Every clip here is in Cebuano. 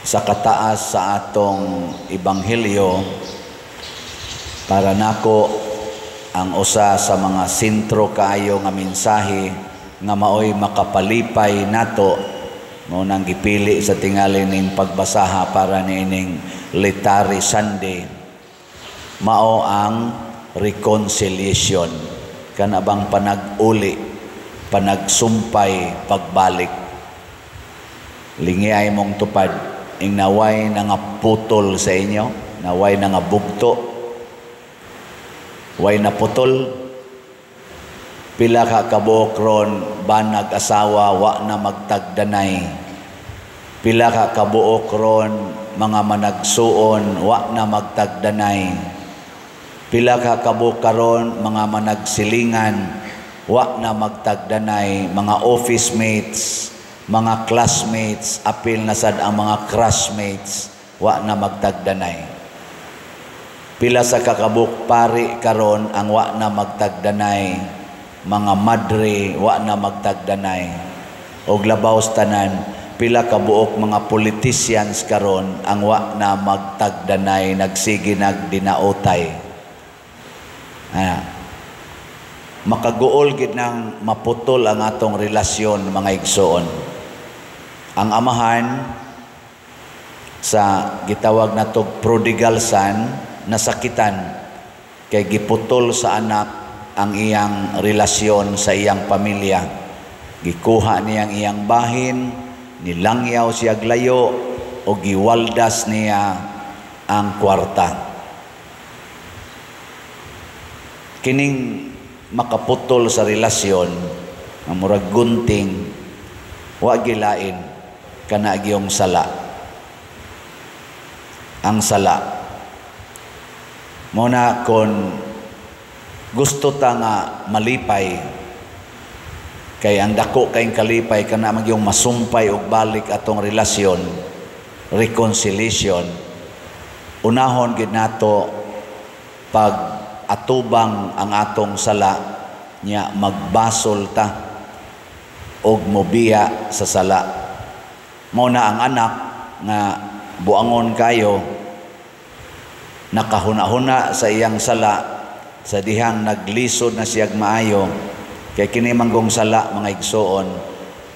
Sa kataas sa atong ebanghelyo, para nako ang usa sa mga sentro kaayo nga mensahe nga maoy makapalipay nato, mao nang gipili sa tingali ning pagbasaha para niining Laetare Sunday, mao ang reconciliation, kana bang panag-uli, panagsumpay, pagbalik. Lingi ay mong tupad ing naway nga putol sa inyo, naway nga bugto, way na putol. Pila ka kabuok ron banag asawa wa na magtagdanay? Pila ka kabuok ron mga managsuon wa na magtagdanay? Pila ka kabuok karon mga managsilingan wa na magtagdanay, mga office mates, mga classmates, apil na sad ang mga crushmates, wa na magtagdanay? Pila sa kakabuk pari karon ang wa na magtagdanay, mga madre wa na magtagdanay? Og labaw sa tanan, pila ka buok mga politicians karon ang wa na magtagdanay, nagsige nagdinaotay? Makaguol gid nang maputol ang atong relasyon, mga igsoon. Ang amahan sa gitawag natog prodigal son, nasakitan kay giputol sa anak ang iyang relasyon sa iyang pamilya. Gikuha niyang iyang bahin, nilangyaw siya layo o giwaldas niya ang kwarta. Kining makaputol sa relasyon ang murag gunting, wa gilain kana giyong sala. Ang sala mo na, kon gusto ta nga malipay, kay ang dako kayong kalipay kana magyong masumpay og balik atong relasyon, reconciliation, unahon gid nato pag atubang ang atong sala nya magbasol ta og mobiya sa sala. Mao na ang anak nga buangon kayo, nakahuna-huna sa iyang sala sa dihang naglisod na siyag maayo, kay kini manggong sala, mga igsoon,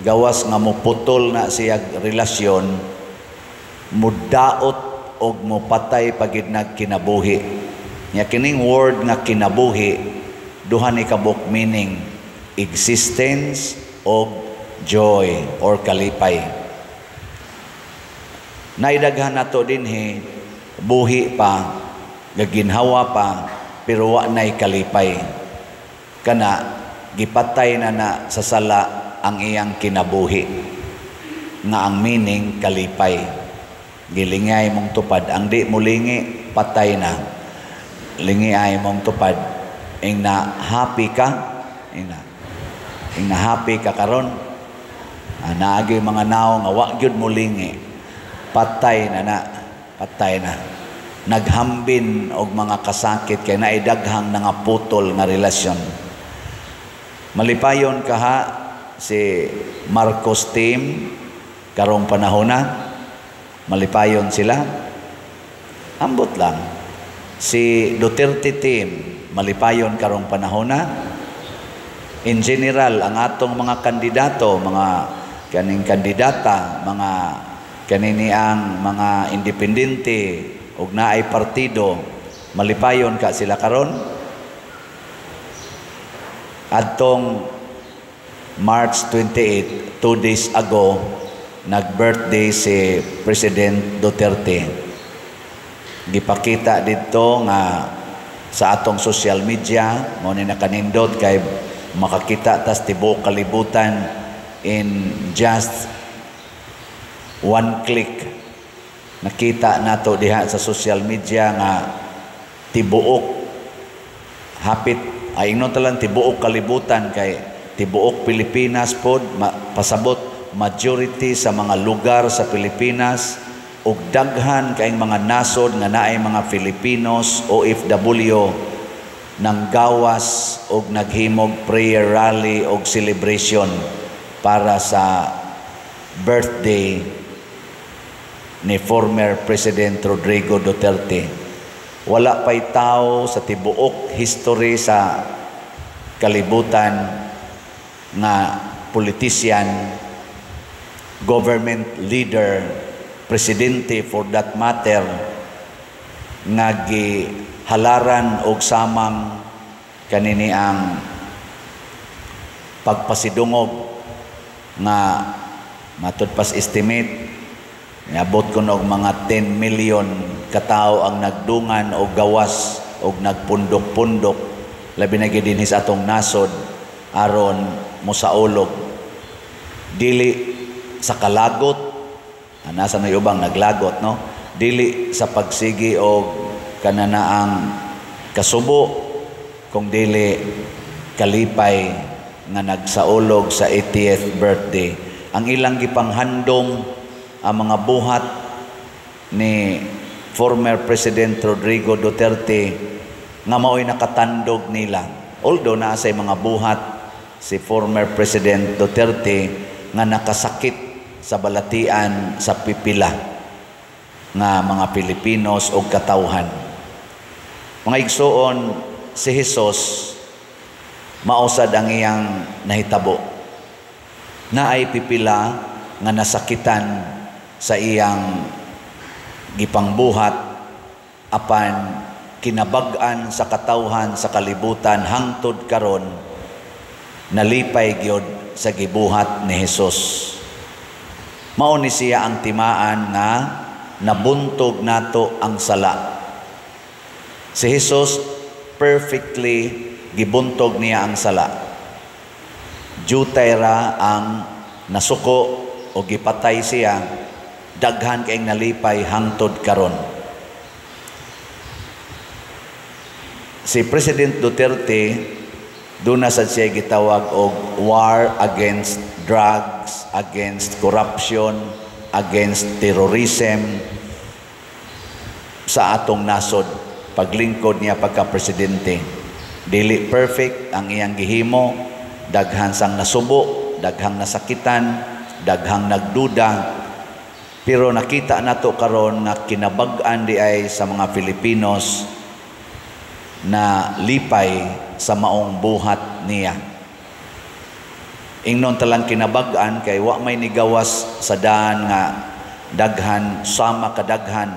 gawas nga moputol na siyag relasyon, mudaot og mopatay pagid nagkinabuhi. Nya kining word nga kinabuhi, duha ni kabuk meaning, existence og joy or kalipay. Naidaghan nato dinhi, buhi pa, gaginhawa pa, pero wa nay kalipay. Kana gipatay na na sa sala ang iyang kinabuhi nga ang meaning kalipay. Gilingay mong tupad, ang di mulingi patay na. Lingi ay mong tupad ing na happy ka, ing na happy ka karon. Naagi mga naong nga wa gyud mulingi, patay na na, patay na. Naghambin og mga kasakit kay naay daghang nangaputol nga relasyon. Malipayon ka ha si Marcos team karong panahona? Malipayon sila? Ambot lang. Si Duterte team, malipayon karong panahona? In general, ang atong mga kandidato, mga kaning kandidata, mga kanini ang mga independente ug naay partido, malipayon ka sila karon? Adtong March 28, 2 days ago, nag-birthday si President Duterte. Gipakita dito nga sa atong social media, mo ni nakanindot kay makakita tas tibuok kalibutan in just one click. Nakita nato diha sa social media nga tibuok hapit ay ingnon talang tibuok kalibutan, kay tibuok Pilipinas pod, pasabot majority sa mga lugar sa Pilipinas ug daghan kaayong mga nasod nga naay mga Filipinos OFW nang gawas og naghimog prayer rally og celebration para sa birthday ni former President Rodrigo Duterte. Wala pa'y tao sa tibuok history sa kalibutan nga politician, government leader, presidente for that matter, nga gihalaran og samang kanini ang pagpasidungog nga matud pas estimate niabot kuno og mga 10 million katao ang nagdungan og gawas og nagpundok-pundok, labi na gyud dinhi sa atong nasod, aron mosaulog, dili sa kalagot. Nasa na ubang naglagot, no? Dili sa pagsigi og kananaang kasubo, kung dili kalipay nga nagsaulog sa 80th birthday. Ang ilang gipanghandom ang mga buhat ni former President Rodrigo Duterte nga mao'y nakatandog nila. Although naa say mga buhat si former President Duterte nga nakasakit sa balatian sa pipila nga mga Pilipinos o katawhan. Mga igsuon, si Jesus mausad ang iyang nahitabo. Naay pipila nga nasakitan sa iyang gipangbuhat, apan kinabag-an sa katawhan sa kalibutan hangtod karon nalipay gyud sa gibuhat ni Jesus. Mao ni siya ang timaan nga nabuntog nato ang sala. Si Jesus, perfectly gibuntog niya ang sala. Jutay ra ang nasuko o gipatay siya, daghan kayong nalipay hangtod karon. Si President Duterte, doon na sad siya gitawag og war against drugs, against corruption, against terrorism sa atong nasod paglingkod niya pagka-presidente. Dili perfect ang iyang gihimo, daghan sang nasubo, daghang nasakitan, daghang nagduda, pero nakita nato karon nga kinabag-an di ay sa mga Filipinos na lipay sa maong buhat niya. Ingnon talang kinabag-an kay wa may nigawas sa daan nga daghan sama kadaghan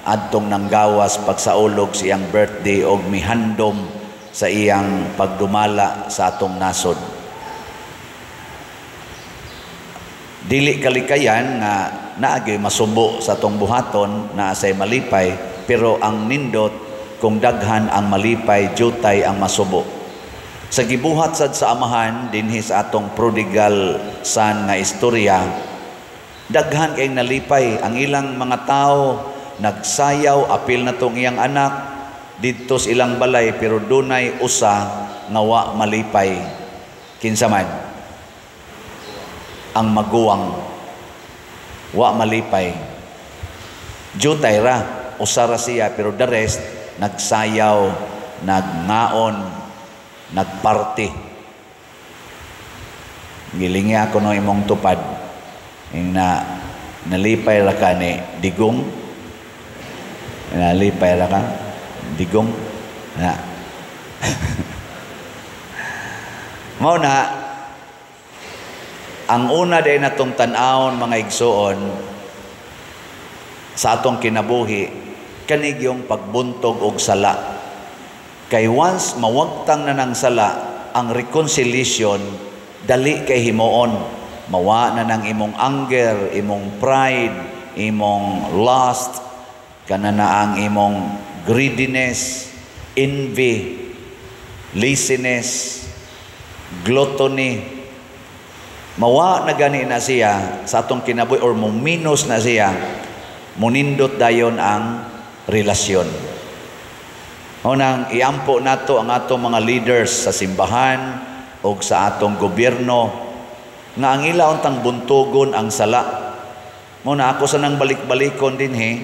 adtong nanggawas pagsaulog sa iyang birthday og mihandom sa iyang pagdumala sa atong nasod. Dili kalikayan nga naagay masubo sa atong buhaton, naa say malipay, pero ang nindot kung daghan ang malipay, jutay ang masubo. Sa gibuhat sad sa amahan dinhi sa atong prodigal son nga istorya, daghan kay nalipay ang ilang mga tao, nagsayaw, apil na tong iyang anak didto sa ilang balay, pero dunay usa nga wa malipay. Kinsa man? Ang maguwang wa malipay. Jutay ra, usa ra siya, pero the rest nagsayaw, nagngaon, nagparty. Gilingi ako no imong tupad. Ing na nalipay ra ka ni Digong. Nalipay ra ka Digong. Na. Mao na ang una day natong tan-awon, mga igsuon, sa atong kinabuhi, kanigyong pagbuntog og sala. Kay once mawagtang na ng sala, ang reconciliation dali kay himuon. Mawa na ng imong anger, imong pride, imong lust, kana na ang imong greediness, envy, laziness, gluttony. Mawa na gani na siya sa atong kinabuhi or muminos na siya, munindot dayon ang relasyon. Unang iampo nato ang atong mga leaders sa simbahan o sa atong gobyerno nga ang ila untang buntugon ang sala. Muna ako sa nang balik-balikon dinhi,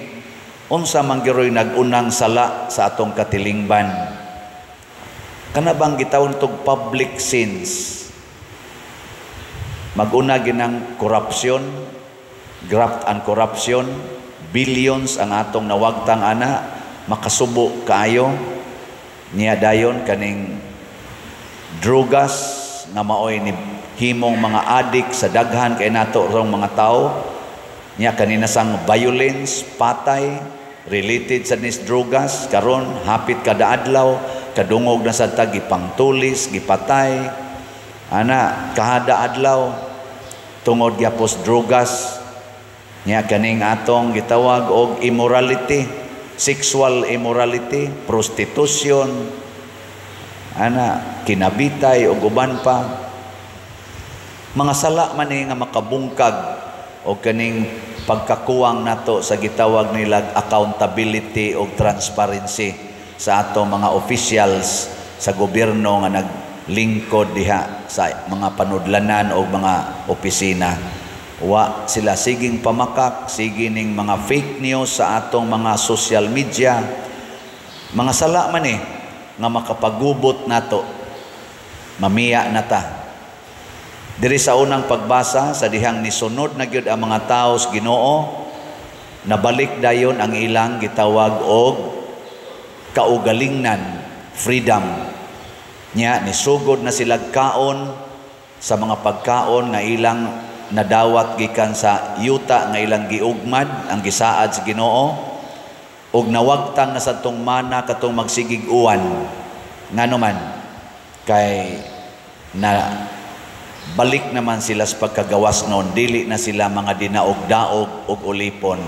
unsa man giroy nag-unang sala sa atong katilingban? Kana bang gitawon tog public sins? Mag-una ginang corruption, graft and corruption, Billions ang atong nawagtang ana, makasubo kaayo. Niya dayon kaning drugas nga maoy ni himong mga adik sa daghan kay nato rong mga tao. Niya kanina sang violence, patay related sa nis drugas. Karon hapit kada adlaw kadungog na sa ta gipangtulis, gipatay ana kahada adlaw tungod gyapos drugas. Niya kaning atong gitawag og immorality, sexual immorality, prostitution ana, kinabitay og uban pa. Mga sala man ni nga makabungkag og kaning pagkakuwang nato sa gitawag nilag accountability og transparency sa atong mga officials sa gobyerno nga naglingkod diha sa mga panudlanan o mga opisina. Wa sila siging pamakak, sige ning mga fake news sa atong mga social media. Mga sala man eh nga makapagubot nato, mamiya na ta. Diri sa unang pagbasa, sa dihang nisunod na gyud ang mga tao sa Ginoo, nabalik dayon ang ilang gitawag og kaugalingnan, freedom. Nya nisugod na sila kaon sa mga pagkaon nga ilang nadawat gikan sa yuta nga ilang giugmad ang gisaad sa Ginoo, ug nawagtang na sa tong mana katong magsigig uwan. Ngano man kay na balik naman sila sa pagkagawas noon, dili na sila mga dinaog-daog ug ulipon.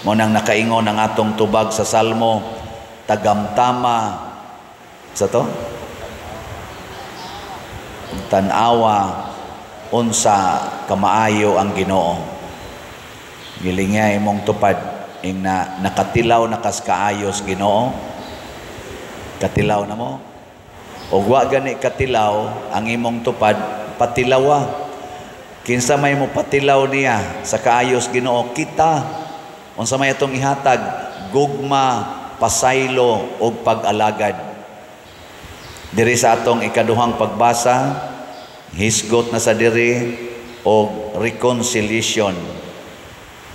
Mo nang nakaingon ang atong tubag sa Salmo, tagamtama sa to tan-awa unsa kamaayo ang Ginoo. Gilingya imong tupad ing na nakatilaw na kas kaayos Ginoo. Katilaw na mo. Og wa gani katilaw ang imong tupad, patilawa. Kinsa may mo patilaw niya sa kaayos Ginoo? Kita. Unsa may atong ihatag? Gugma, pasaylo og pag-alagad. Diri sa atong ikaduhang pagbasa, hisgot na sa diri og reconciliation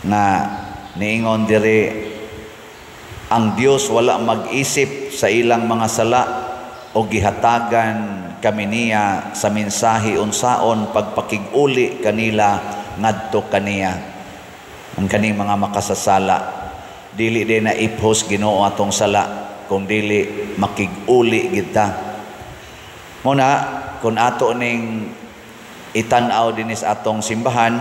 nga niingon diri ang Dios wala mag-isip sa ilang mga sala o gihatagan kami niya sa mensahe unsaon pagpakig-uli kanila ngadto kaniya. Ang kaning mga makasasala, dili din na iphos Ginoo atong sala kung dili makig-uli kita. Muna kung ato ning itan-aw dinis atong simbahan,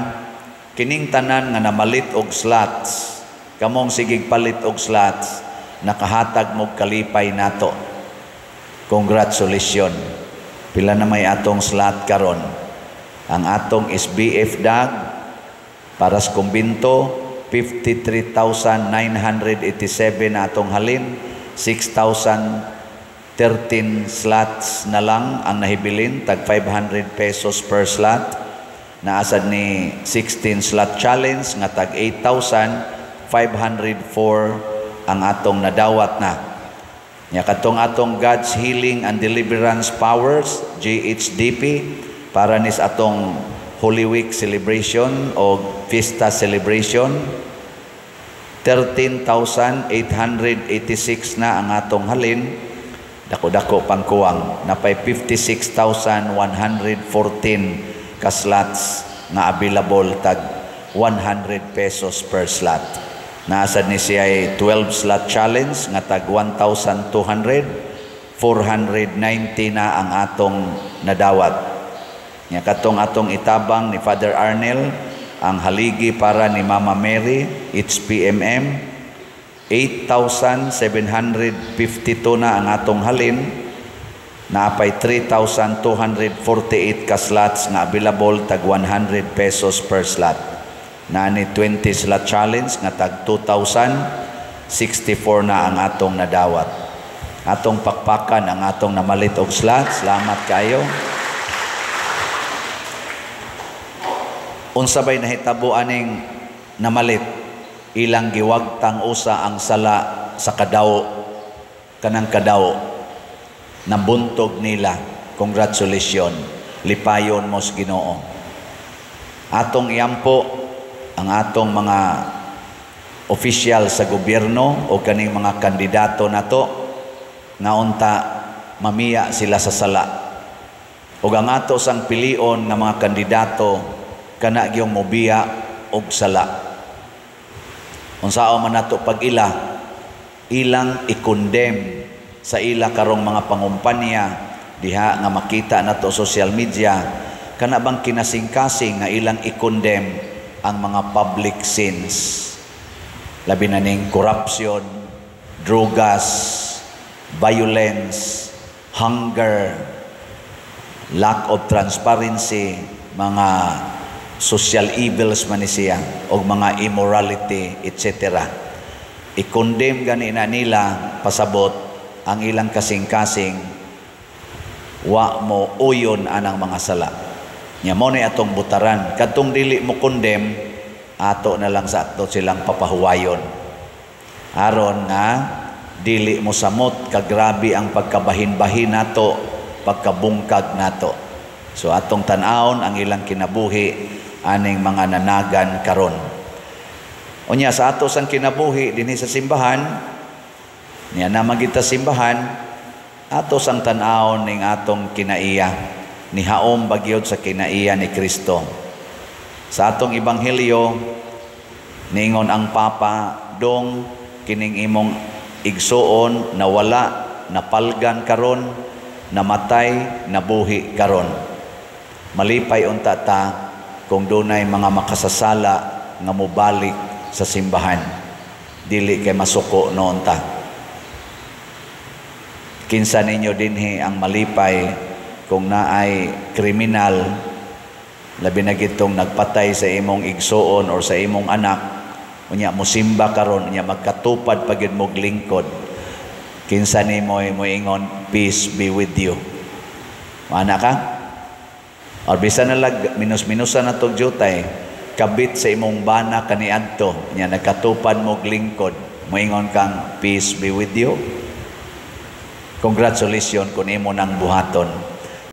kining tanan nga namalit og slots, kamong sigig palit og slots, nakahatag mo kalipay nato. Congratulations. Pila na may atong slot karon? Ang atong SBF dag para sa kumbinto 53,987 na atong halin, 6,013 slots na lang ang nahibilin, tag 500 pesos per slot. Naasad ni 16 slot challenge nga tag 8,504 ang atong nadawat na. Nya katong atong God's Healing and Deliverance Powers, GHDP, para nis atong Holy Week celebration o Fiesta celebration, 13,886 na ang atong halin. Dako-dako pangkuwang, napay 56,114 ka slots nga available tag 100 pesos per slot. Naasad ni siya ay 12 slot challenge nga tag 1,200, 490 na ang atong nadawat. Nya katong atong itabang ni Father Arnel, ang haligi para ni Mama Mary, HPMM, 8,752 na ang atong halin, naapay 3,248 ka slots nga available tag 100 pesos per slot. Naani 20 slot challenge nga tag 2,064 na ang atong nadawat. Atong pakpakan ang atong namalit og slot. Salamat kayo. Unsa bay nahitabo aning namalit? Ilang giwagtang usa ang sala sa kadawo, kanang kadawo nabuntog nila. Congratulations, lipayon mo sa Ginoo. Atong iampo ang atong mga Opisyal sa gobyerno o kaning mga kandidato nato nga unta mamiya sila sa sala. Ug ang ato sang pilion nga mga kandidato, kana gyung mobiya og sala. Unsaon man nato pag-ila, ilang i-condemn sa ila karong mga pangumpanya diha nga makita nato social media, kana bang kinasingkasing nga ilang i-condemn ang mga public sins, labi na ning corruption, drugas, violence, hunger, lack of transparency, mga social evils man ni siya og mga immorality, etc. I-condemn gani na nila, pasabot ang ilang kasing-kasing wa mo uyon anang mga sala. Nya mo ni atong butaran kadtong dili mo condemn, ato na lang sa ato silang papahuwayon aron nga dili mo samot kagrabe ang pagkabahin-bahin nato, pagkabungkag nato. So atong tan-awon ang ilang kinabuhi aning mga nanagan karon. Unya sa ato sang kinabuhi dinhi sa simbahan, niya na magita simbahan, ato sang tan-awon ning atong kinaiya, nihaom bagyod sa kinaiya ni Kristo. Sa atong ebanghelyo, ningon ang Papa, "Dong, kining imong igsuon nawala, napalgan karon, namatay, nabuhi karon." Malipay unta ta kung dunay mga makasasala nga mobalik sa simbahan. Dili kay masuko noon ta. Kinsa ninyo dinhi ang malipay kung naay kriminal, labi na gitong nagpatay sa imong igsuon or sa imong anak, unya musimba karon, unya magkatupad pa gyud mo lingkod? Kinsa nimo moingon, "Peace be with you"? Mana ka? Or bisan na lag minus-minusan na tog jutay, kabit sa imong bana kaniadto, nya nagkatupad mo lingkod, moingon kang, "Peace be with you"? Congratulations kung imo nang buhaton.